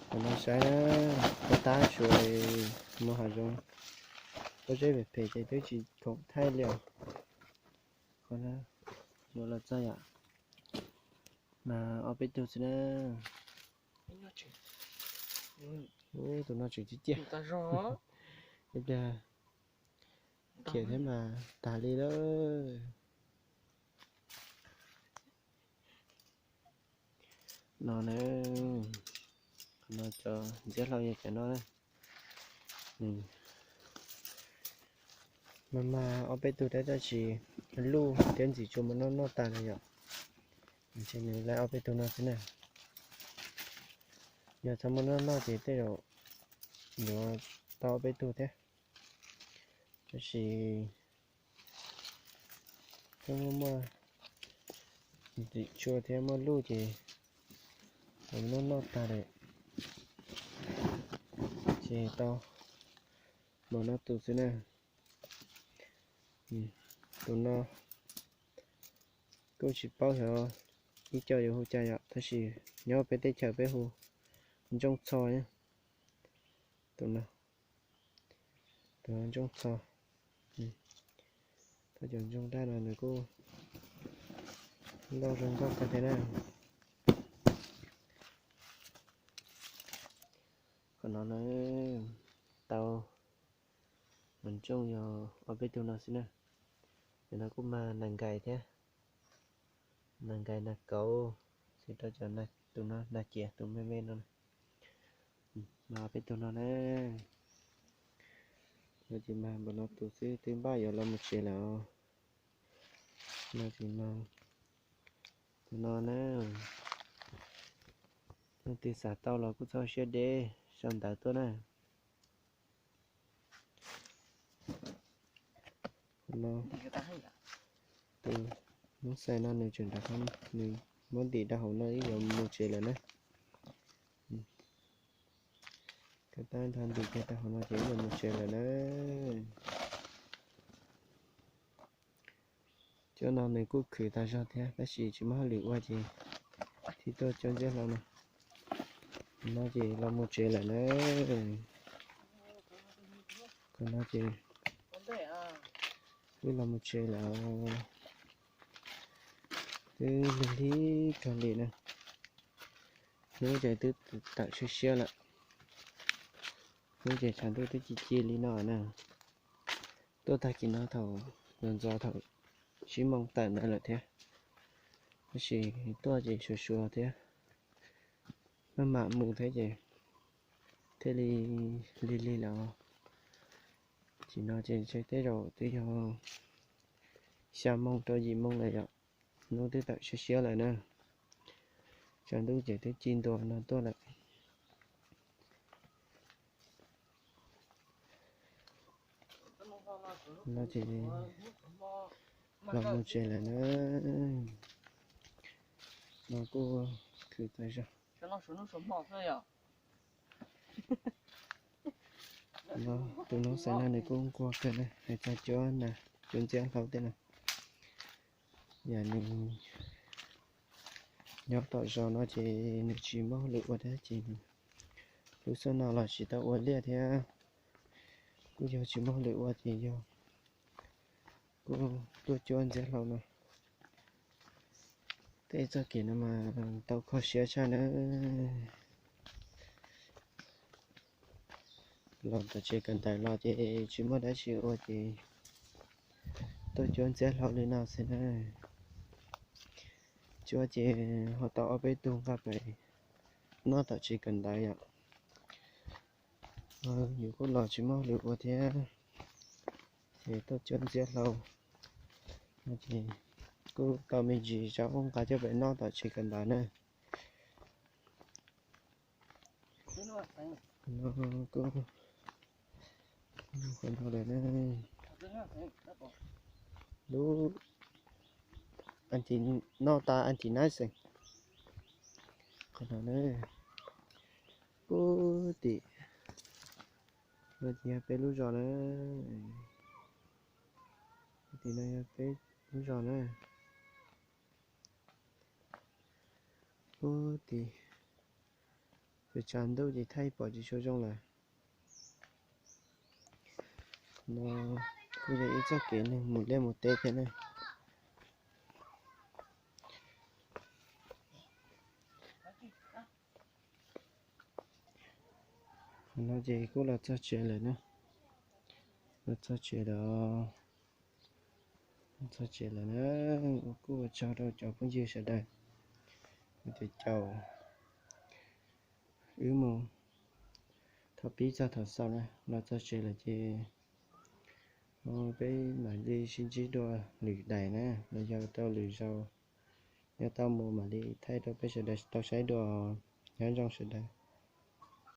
Qhov no saib na, qhov tab suav mus hav zoov, pob zeb phem phem ces twb tsis khoom thaij li os. Qhov no yuav los txog yom, mas ob peb tug xwb na. Tus no tseem ciaj ciaj, ib pliag khiav thiab mas tag li lawm. No na, no cov ntxiab hlau yog cov no na. Mas mas ob peb tug dab tab sis luj thiab ntxim tsuas mus noj noj tag lawm yom. Ntshe nws lawv ob peb tug no xwb na. Yog txhob muaj noj noj ces tej zaum yuav tau ob peb tug thiab. Tab sis muaj muaj ntxim tsuas thiab muaj luj ces mus noj noj tag lawm ces tau mus noj tus xwb na. Tus no kuj tsis paub xyov ib co yuav hu cas yom, tab sis nyob peb teb chaws peb hu ntsooj txho. Tus no, tus ntsooj txho. Tus cov ntsooj daj no nws kuj loj zoo nkauj kawg thiab na. Qhov no na, tau mas ntsooj yog ob peb tug no xwb na. Cov no kuj mag nas nkais thiab, nas nkais nas kauv, xws rau cov tus no nas cias tus me me no. Mas ob peb tug no na. No ces mag npaum no tus xwb twb npaj yuav los mus tsev lawm. No ces mag tus no na. Leej twg xav tau los kuj txhob siab deb sau ntawv tuaj na. No, tus noob xais no nws tseem nrov qab, nws muab ntim rau hauv no ib yuav mus tsev lawm na. Kab tab nrog ntim kiag rau hauv no ces ib yuav mus tsev lawm na. Cov no nws kuj khwv tag zog thiab tab sis tsis muaj hauj lwm ua ces thiaj tuaj cuab ntxiab hlau no. No ces los mus tsev lawm na. Qhov no ces wb los mus tsev lawm. Twb lig lig kawg li na. Hnub ces twb tawm siab siab lawm. Hnub ces tshav ntuj twb ci ci li no na. Tuaj tag kis no thaum ntxov ntxov thaum tsib moos tawm ntawd lawm thiab. Tab sis tuaj ces suav suav thiab, maj mam mus thiab ces thiaj li lig lig lawm. Tam sim no ces ntshe tej zaum twb yog xya moos rau yim moos lawm yom. Hnub twb tawm siab siab lawm na. Tshav ntuj ces twb ci ntua no tuaj lawm. No ces los mus tsev lawm na. No kuj khwv tas zog. No tus noob xais no nws kuj nquag kawg na, hais txog cuab na, cuab ntxiab hlau tej no. Yam nws nyob tom zos no ces nws tsis muaj hauj lwm ua thiab ces lub xub no los tsis tau ua liaj thiab. Kuj yog tsis muaj hauj lwm ua ces yog kuj tuaj cuab ntxiab hlau no. Tej txoj kev no mas tau kho siab tshaj na. Los tom tsev kawm ntawv los ces tsis muaj dab tsi ua ces tuaj cuab ntxiab hlau li no xwb na. Cuab ces ho tau ob peb tug nqa pem noj tom tsev kawm ntawv yom. Yus kuj los tsis muaj hauj lwm ua thiab, ces tuaj cuab ntxiab hlau no ces kuj tau me ntsis zaub nqa coj pem noj tom tsev kawm ntawv na. No kuj qhov no lawm na. Lub, noj tas anti nab xeem. Qhov no na, puag tim no ces yog peb lub zos na. Puag tim no yog peb lub zos na. Puag tim Pes tsawg ntuj ces thaij pom tsis tshua zoo lawm. No kuj yog ib txoj kev neeg mus liaj mus teb thiab na. Qhov no ces kuj los txog tsev lawm na. Los txog tsev lawm. Los txog tsev lawm na. Kuj ua tsaug rau cov phooj ywg sawv daws uas caum wb mus thaum pib txog thaum xaus na. Los txog tsev lawm ces peb mam li sib ntsib dua lwm daim na, los yog rau lwm zaus nyob tau mus mam li thaij rau peb sawv daws tau saib dua. Nyob zoo sawv daws.